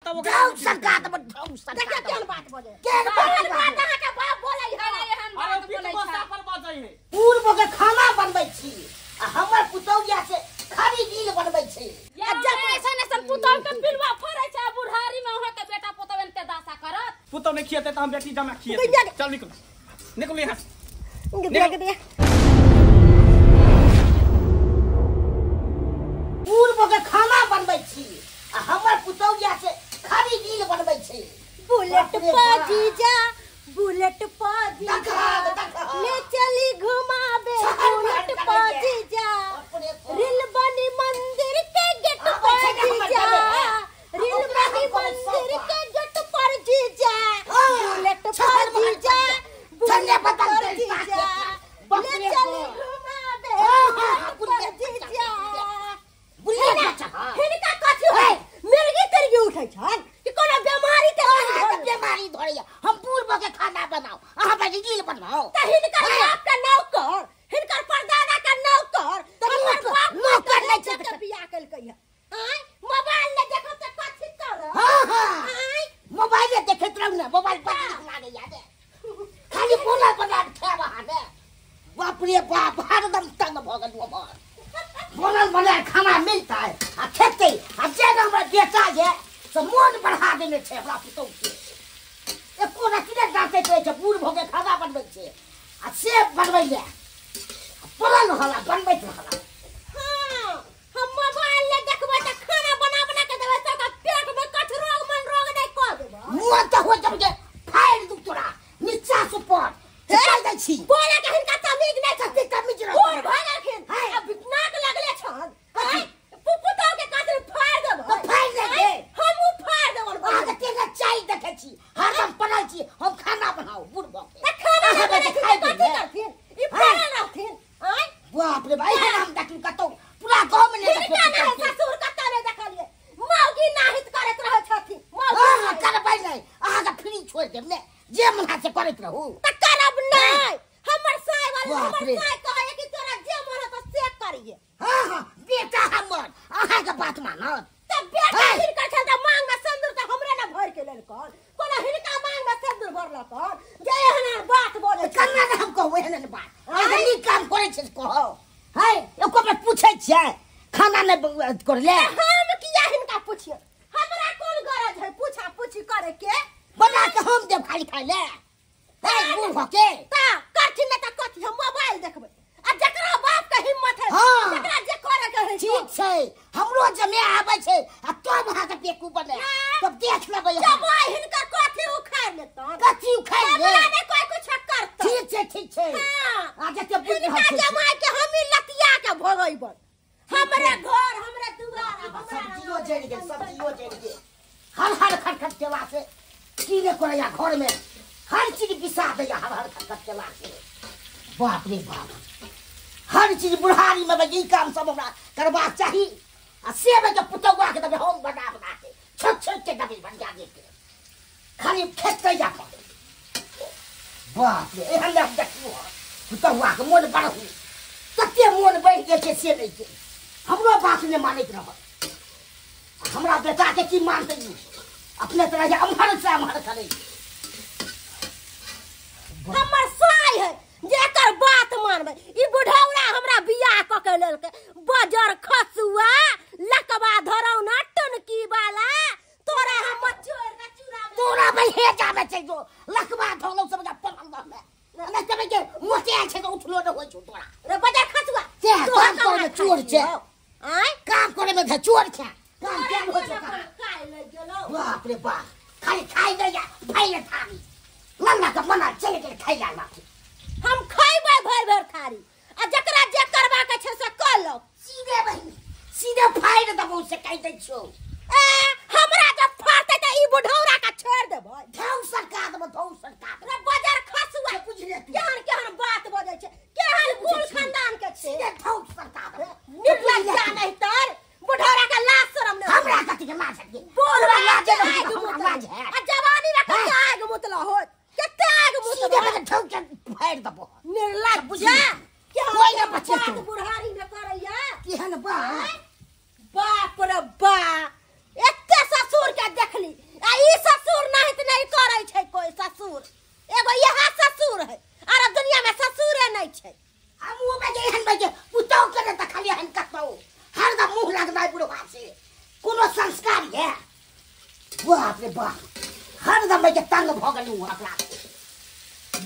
तब ओकरा जाउ सरकार त जाउ सरकार। देखियौ केहन बात बजै। केहन बात बात अहाँ के बाप बोलै है। एहन अरे बात पीठ बोलै बस्ता छै। पर बजै है। पूर्व के खाना बनबै छी आ हमर पुतौया से खाली रील बनबै छै। या जब ऐसन ऐसन पुतौ के पिलवा फरै छै बुढ़ारी में अहाँ के बेटा पुतौ एनते दासा करत। पुतौ नहीं खियेतै त हम बेटी जमा खियेतै। चल निकल निकल यहाँ से। गदिया गदिया। पूर्व के खाना बनबै छी आ हमर पुतौया से खाली रील बनबै छै। बुलेट पर जीजा बुलेट पर जीजा ले चली घुमाबे बुलेट पर जीजा रील बनी मंदिर के गेट पर जीजा रील बनी मंदिर के गेट पर जीजा बुलेट पर जीजा बुलेट पर जीजा ले चली घुमाबे बुलेट पर जीजा। हिनका कथी होय मिर्गी तिर्गी उठै छन कि कोनो बेमारी ते बेमारी धरैया। हम पूर्व के खाना बनाओ अहाँ बड़ी रील बनाओ। त हिनकर बाप के नौकर हिनकर परदादा के नौकर हमर बाप नौकर नै छै के बियाह केलकै है। आय मोबाइल ने देखब त कथी करब। हां हां आय मोबाइल देखैत रहू ने मोबाइल बड़ नीक लागैया ने खाली बोला बना के खायब अहाँ ने। बाप रे बाप हरदम तंग भ गेलहुँ हमर। बनल बनायल खाना मिलता है आ खेतै आ जे हमरा बेटा जे से मोन बढ़ा देने छै हमरा पुतहु के। एको रत्ती नहि डाँटैत रहै छै। बूढ़ भऽ के खाना बनबै छै आ से बनबैया पड़ल रहल आ बनबैत रहल। हां हम मोबाइल ने देखबै त खाना बना बना के देबै त पेट में कछ रोग मन रोग नै क देबै। मोन त हो जब जे फाड़ि दू तोरा नीचा से ऊपर चल दै छी। बोले के हिनका तमीज नै छै। कते तमीज रहत। बूढ़ भऽ गेलखिन अब नाक लगले छन। पुतहु के कथी फाड़ि देबै। त फाड़ि देबै। हमहूँ फाड़ि देबै। अहाँ के तेना चाय देखै छी हरदम पड़ल छी हम खाना बनाउ बूढ़ भऽ के। त खाना अहाँ बनेथिन खाइ कथी देबै। करथिन ई पड़ल रहथिन। आँय बाप रे भाई एहन हम देखलहुँ कतौ पूरा गाँव में नहि हिनका देखलहुँ। नहि ससुर कतौ नहि देखलियै। मौगी नाहित करैत रहै छथिन। मौगी हँ हँ करबै नहि अहाँके फ्री छोड़ि देब ने जे मन हैत से करैत रहू। त करब नहि। हमर साय वाली बाप हमर रे। साय कहै कि तोरा जे मन हेतौ से करिहे। हँ हँ बेटा हमर अहाँके बात मानत। त बेटा है। हिनकर छल त मांग में सिन्दूर त हमरे ने भरि के लेलकन। कोनो हिनका मांग में सिन्दूर भरलकन जे एहन एहन बात बोलै छै। कन्ना ने हम कहू एहन एहन बात। अहाँ नीक काम करै छै से कहू। है एको बेर पूछै छियै खाना नहि करले। हम किया हिनका पुछियै हमरा कोन गरज है पूछा पूछी करे के। बना के हम देब खाली खाइ ले। है बूढ़ भऽ के त करथिन ने त कथी हम मोबाइल देखबै आ जकरा बाप के हिम्मत है हाँ। जकरा जे करे के है ठीक छै। हमरो जमे आबै छै आ तब अहाँके बेकूफ बने तब देख लेबै अहाँ। जमाइ हिनकर कथी उखाड़ि लेतन। कथी उखाड़ि ले हमरा नहि कोइ कुछ करतन। ठीक छै ठीक छै। हाँ। आ जते बुझि हिनका रहल छै। जमाइ के हमही लतिया के भगैबन। हमरे घर हमरे दुआर हमरा सब्जियो जरि गेल सब्जियो जरि गेल। हर हर खटखट केला से की नहि करैया घर में हर चीज बिसा दैया हर हर खटखट केला से। बाप रे बाप हर चीज बुढ़ारी में ई काम सब हमरा करबाक चाही आ से के पुतौआ के देबै हम बना बना के छोट छोट के देबै बनिया दे के खाली खेतै जा कऽ। बाप रे एहन हम देखलहुँ हँ पुतौआ के मोन बढ़ू तते मोन बढ़ि गेल छै से नहि छै। हमरो बात नहि मानैत रहल। हमरा बेटा के की मानतै ई अपने तरह अम्हर से अम्हर करै। हमर साय है जेकर बात मानबै। ई बुढ़ौरा हमरा बियाह क के लेलकै बजर खसुआ लकवा धरौना टनकी वाला तोरा हम चोर के चूड़ा तोरा बहे जाबे छै जो लकवा धरौना सब के पलंग में नहि तबे के मोटे छै त उठलो न होइ छौ तोरा। रे बजर खसुआ से काम करे में चोर छै। आँय काम करे में चोर छै। काम केहन होइ छौ खाइ ले गेलौ। बाप रे बाप खाली खाइ दैया भरि थारी लल्ला के मना चलि गेल खाइ ला। हम खैबै भरि भरि थारी आ जकरा जे करबा के छै से कऽ लौ। सीधे बहिन सीधे फाड़ि देबौ से कहि दै छियौ। ए हमरा जब फाड़तै त ई बुढ़ौरा के छोड़ि देबै। धौ सरकार देबौ धौ सरकार। रे बजर खसुआ बुझले तू केहन केहन बात बजै छै केहन कुल खानदान के छै। सीधे धौ सरकार देबौ। निर्लज्जा नहीं तर बुढ़ौरा के लाज शरम नहि। हमरा कथी के लाज है बोल लाज आगि हमरा लाज है आ जवानी में कते आगि मुतला होत कते आगि सीधे मुतला बगे धौ के फाड़ि देबौ। निर्लज्जा कोइ नहि बचेतौ। बात बुढ़ारी में करैया केहन बात बाप रे बा एते ससुर के देखली बाप रे बाप हरदम के तंग भ गेलू अपना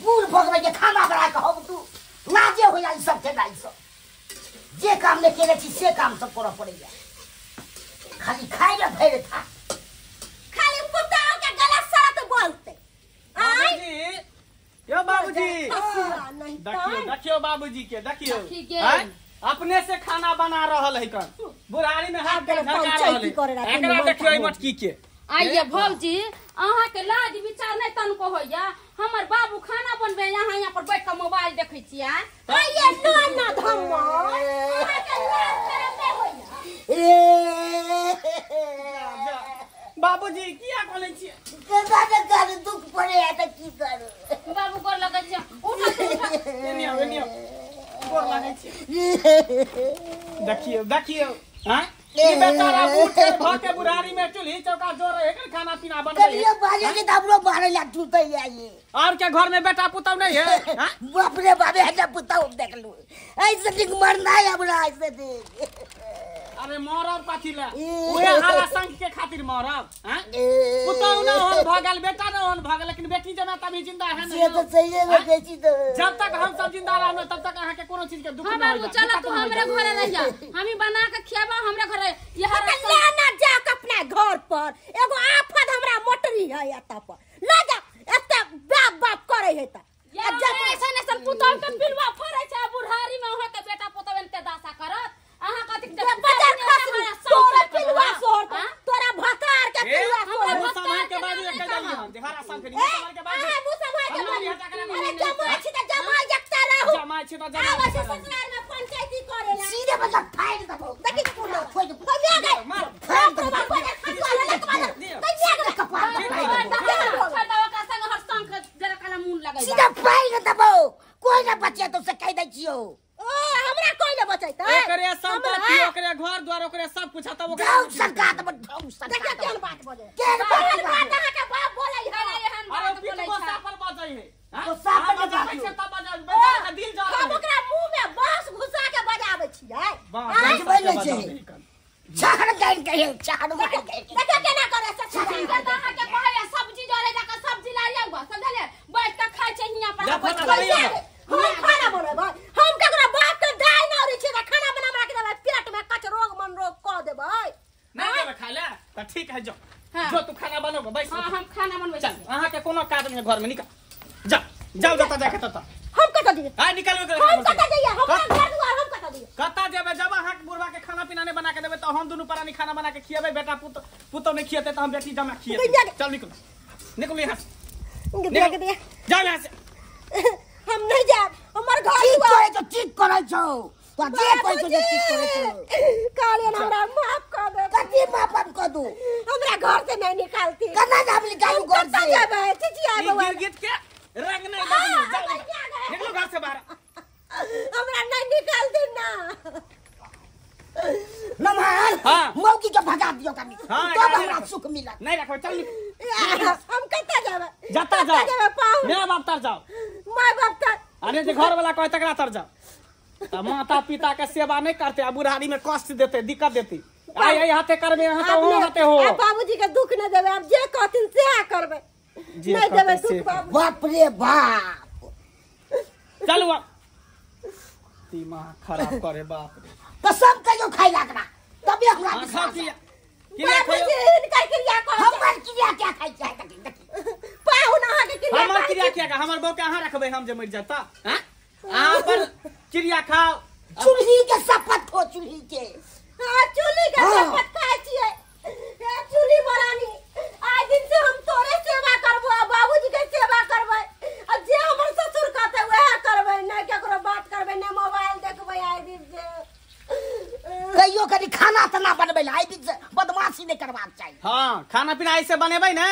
बूढ़ भ गेलै के खाना बना के हम तू लाजे हो जाइ सब के दाइ सब जे काम ने केने छी से काम सब करऽ पड़ैया खाली खाइ ला भरि था खाली पुताओ के गला सड़त बोलते बाबूजी यो बाबूजी देखियो देखियो बाबूजी के देखियो अपने से खाना बना रहल है कन बुढ़ारी में हाथ के झटका रहल है एकरा देखियो ई मटकी के आइए भौजी अहाँ के लाज विचार नहीं तनको होइया हमर बाबू खाना बनबे यहाँ यहाँ पर बैठ के मोबाइल देखै छियै आइए ना ना धम्मा अहाँ के लाज शरम नहीं होइया ए बाबूजी किया बोलै छियै केना ने कर दुख पड़े है त की करू बाबू गोर लगै छियै उठ उठ एनी आओ एनी आओ गोर लगै छियै देखियो देखियो हां ई बेचारा बूढ़ भ के बुढ़ारी में चूल्ही चौका जोर रहे एकर खाना पीना बनबै कहियो बाजे के हमरो मारे ला टूटे आई और के घर में बेटा पुतौ नहीं है हां बाप रे बाप है पुतौ देख लू ऐसे दिख मरना है हमरा ऐसे देख अरे मरब कथी ले उहे हरा संग के खातिर मरब हां पुतौ न होन भ गेल बेटा न होन भ गेल लेकिन बेटी जना तभी जिंदा है से तो सही है बेटी तो जब तक हम सब जिंदा रहब तब तक अहाँ के कोनो चीज के दुख हां न बाबू होई चल तू हमरे घरे रहिया हमी बना के खियाबा हमरे घरे ये हरा ले ना जा के अपना घर पर एगो आफत हमरा मोटरी है एता पर ले जा एता बाप बाप करे है त जब ऐसा नसन पुतौ के पिलवा फरै छै बुढ़ारी में अहाँ के बेटा पुतौ एनते दासा करत अहाँ कथि बाजार खसरू तोरा पिलवा सोहर तोरा भतार के पिलवा सोहर मुंह संभाल के बाजू एक जाली हम हरा संग के मुंह संभाल के बाजू अहाँ मुंह संभाल के बाजू अरे जमा छी त जमा एकटा रहू जमा छी त जमा आबै छै ससुराल में पंचायती करेला सीधे मतलब फाड़ देबो देखी पूरा खोज कहिया गए मार फाड़ देबो बाजार खसुआ ललक बाजार कहिया गए कपार छोड़ दो ओकरा संग हर संग जरा काला मुंह लगै सीधा फाड़ देबो कोई ना बचे तो से कह दै छियो ओ हमरा कोई ना बचैतै एकरे संपत्ति ओकरे घर द्वार ओकरे सब कुछ त ओकरे गांव सरकार त गांव सरकार देखियो केहन बात बजै केहन बात अहाँ के बाप बोलै है एहन अरे बात पीठ बोलै को छै सापर बजै है तो सापर बजै छै तब बजै बेचारा के दिल जरै हम ओकरा मुंह में बांस घुसा के बजाबै छियै बजबै नै छै छाड़ गाइन के छाड़ मार के देखियो केना करे ससुराल हिनकर त अहाँ के कहैया सब्जी जरे जाके सब्जी लारिया हुआ समझलिए बैठ के खाइ छै हियां पर जा बैठ खाना के। बनाइए। हम खाना बनेबै हम ककरा बाप के दाय ना औरी छै खाना बना बना के देबै पेट में कच रोग मन रोग क देबै नहीं देबै खाय ले त ठीक है जो हाँ। जो तू खाना बनोगे बैस हां हम खाना बनबै चल अहाँ के कोनो काज नहीं घर में निकल जा जाओ जता जाके तता हम कत दिए आ निकलबे कर हम कत जइए हमरा घर दुआर हम कत दिए कता जेबै जब अहाँ के बुढ़वा के खाना पीना नहीं बना के देबै त हम दुनू प्राणी खाना बना के खिएबै बेटा पुत पुतौ नहीं खिएतै त हम बेटी जमा खिएतै चल निकल निकल यहाँ से गदिया गदिया जाओ यहाँ से हम नहीं जाब हमर घर ठीक दुआर करे तो ठीक करे छौ तो जे कहै छौ जे ठीक करे छौ काले हमरा माफ कर दे कथी माफ हम कर दू हमरा घर से नहीं निकालती केना जाब निकालू घर कत से जेबै चिचिया ई बउआ गिरगिट के रंग नहीं बदलू जाओ निकलो घर से बाहर हमरा नहीं निकालती ना नमहर हाँ। मौकी के भगा दियो कनी हाँ, तब एकरा हमरा नहीं सुख मिलत नहीं रखबै चल निकल हम कत जेबै जता कतऽ जाओ जेबै पाहुन मेरा बाप तर जाओ माय बाप तर अरे जे घर वाला कहे तकरा तर जाओ त माता पिता के सेवा नहीं करते आ बुढ़ारी में कष्ट देते दिक्कत देते आई आई हाथे करबे अहाँ तो वहाँ हाथे हो आप बाबूजी के दुख नहीं देबै आप जे कहथिन सेह करबै जे नहीं देबै कहथिन से दुख बाबू बाप रे बाप चलू अब दिमाग खराब करे बाप रे कसम कहियो खाइ लागरा तबे हमरा हाँ, विश्वास खाओ किया किया बाबूजी खाओ हिनकर क्रिया कहै हमर क्रिया क्या खाइ छै देखी देखी पाहुन अहाँ के क्रिया हमर कहै क्रिया किया का हमर बहू के अहाँ रखबै हम जे मरि जाता हैं अहाँ पर क्रिया खाओ चूल्ही के शपथ हो चूल्ही के हाँ चूल्ही के हाँ। शपथ खाइ छियै हे चूल्ही महारानी आइ दिन से हम तोरे सेवा करबो आ बाबूजी के सेवा करबै आ जे हमर ससुर कहतै वएह करबै नहि केकरो बात करबै नहि मोबाइल देखबै आइ दिन से कहियो कनी खाना तना बनबै ला आइ दिन से बदमाशी नहीं करबाक चाही हाँ खाना पीना ऐसे बनेबै ने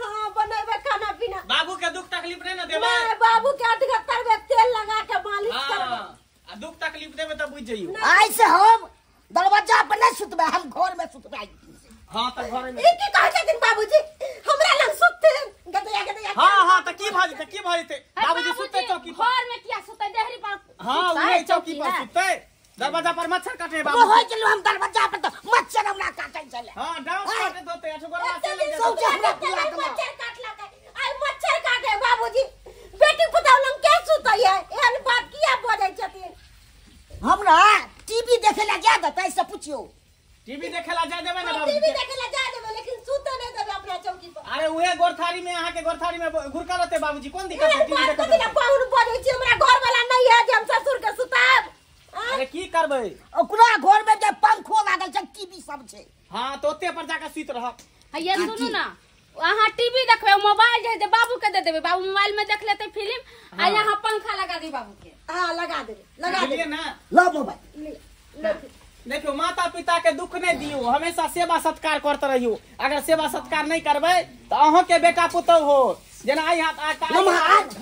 हाँ बनेबै खाना पीना बाबू के दुख तकलीफ नहीं ना देबै नहि बाबू के अधगत्तर में तेल लगा के मालिश करबै हाँ आ दुख तकलीफ देबै तऽ बुझि जइयो आइ से हम दरवाजा पर नहीं सुतबै हम घर में सुतबै आइ दिन से हाँ तऽ घरे में ई की कहै छथिन बाबूजी हमरा लग सुतथिन गदया गदया हाँ हाँ तऽ की भऽ जेतै की भऽ जेतै बाबूजी सुतै चौकी पर घर में किया सुतै देहरी पर हाँ सुतै, उहे चौकी पर है। सुतै दरवाजा पर मच्छर काटे वो बाबू होइ गेलो हम दरवाजा पर तो मच्छर हमरा काटै छलै हाँ डाउन काटे दोते अठगोरवा एते से दिन लग सब हमरा पिया देलक। मच्छर काटलक आइ, मच्छर काटे बाबूजी। बेटी पुतहु लंग के सुतै है? एहन बात किया बजै छथिन? हमरा टीवी देखे ला जा देतै से पुछियो। टीवी देखे ला जा देबै ना बाबूजी? टीवी देखे ला जा देबै, लेकिन सुते नहीं देबै अपना चौकी पर। अरे उहे गोरथारी में, अहाँ के गोरथारी में घुरका रहते बाबूजी, कोन दिक्कत है? टीवी देखै ला पाहुन बजै छी, हमरा घर वाला नहीं है जे हम ससुर के सुताब। अरे की करबै, ओकरा घर में जे पंखो लागल छै, टीवी सब छै। हां तो ओते पर जाके सुति रह। हैया सुनू ना, अहाँ टीवी देखबै, मोबाइल जे बाबू के दे देबै, बाबू मोबाइल में देख लेते फिल्म। आ यहाँ पंखा लगा दी बाबू के। हां लगा देबै, लगा देबै ना। लो मोबाइल। देखियो माता पिता के दुख नहीं दियो, हमेशा सेवा सत्कार करते रहियो। अगर सेवा सत्कार नहीं करबै तो अहों के बेटा पुतहु हो जेना आई हाथ आ।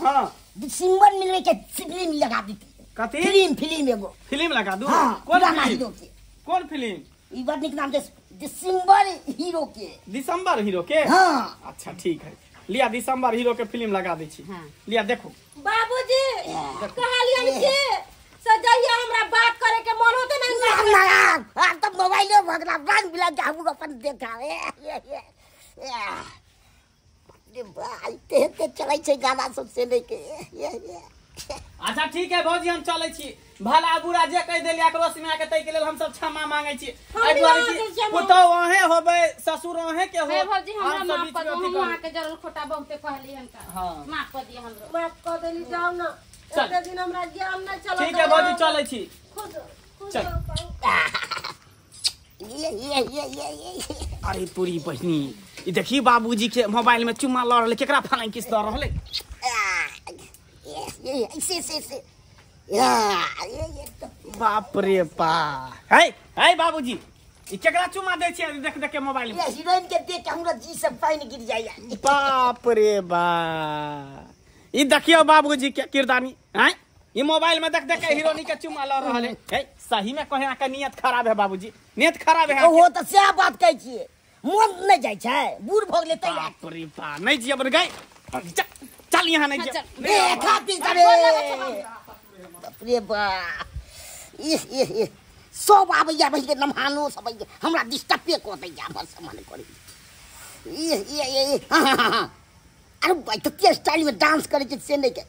हां दिसंबर मिलवे के फिल्म लगा दी। कथी फिल्म? फिल्म एगो फिल्म लगा दू। कौन हीरो के? कौन फिल्म? ई बड़ निक नाम छै, दिसंबर हीरो के। दिसंबर हीरो के? हां। अच्छा ठीक है, लिया दिसंबर हीरो के फिल्म लगा दै छी। हां लिया देखो। बाबूजी कहलियन कि सजैया हमरा बात करे के मन होते नहीं ना ना, आ त मोबाइलो भगला रंग बिला के हम अपन देखावे। रे भाई ते ते चलै छै गाना सब से लेके। अच्छा ठीक है भौजी, हम चलै छी। भला बुरा जे कह देलियै एकरो सिमा के तै के लेल हम सब क्षमा मांगै छी। एहि दुआरे कि पुतहु अहें होबै, ससुर अहें के हो। हे भौजी हमरा माफ कर दो, हम अहाँ के जरल खोटा बहुते कहली हनका। माफ कर दिय हमरो। माफ कर देली, जाऊ ना, एते दिन हमरा ज्ञान नहीं चलत। ठीक है भौजी चलै छी। खुश खुश। ये ये ये ये अरे तोरी बहिनी, ई देखी बाबूजी के मोबाइल में चुम्मा ल रहले, केकरा फलाइन किस the रहले? ये ऐसे ऐसे या ये बाप रे बा। हे हे बाबूजी, ई केकरा चुम्मा दै छी देख देख के मोबाइल में? ये हीरोइन के देख के हमरा जी से पानी गिर जाइया। बाप रे बा, ई देखियो बाबूजी के किरदानी। हैं ई मोबाइल में देख देख के हीरोनी के चुम्मा ल रहले। हे सही में कहे अहाँ के नियत खराब है बाबूजी, नियत खराब है। ओ त सएह बात कहै छियै, मन नहीं जाइ छै, बूढ़ भ गेलै तै। बाप रे बा, नहीं जियब रे गई, चल यहाँ नहीं जियब। ए खा पी करे। बाप रे बा, इह इह इह सब आबैया बहिन के नमहानो सब हमरा डिस्टर्ब कऽ दैया, बस मन करी। इह इह इह हां हां, अरे भाई कते स्टाइल में डांस करै छै से नहीं के।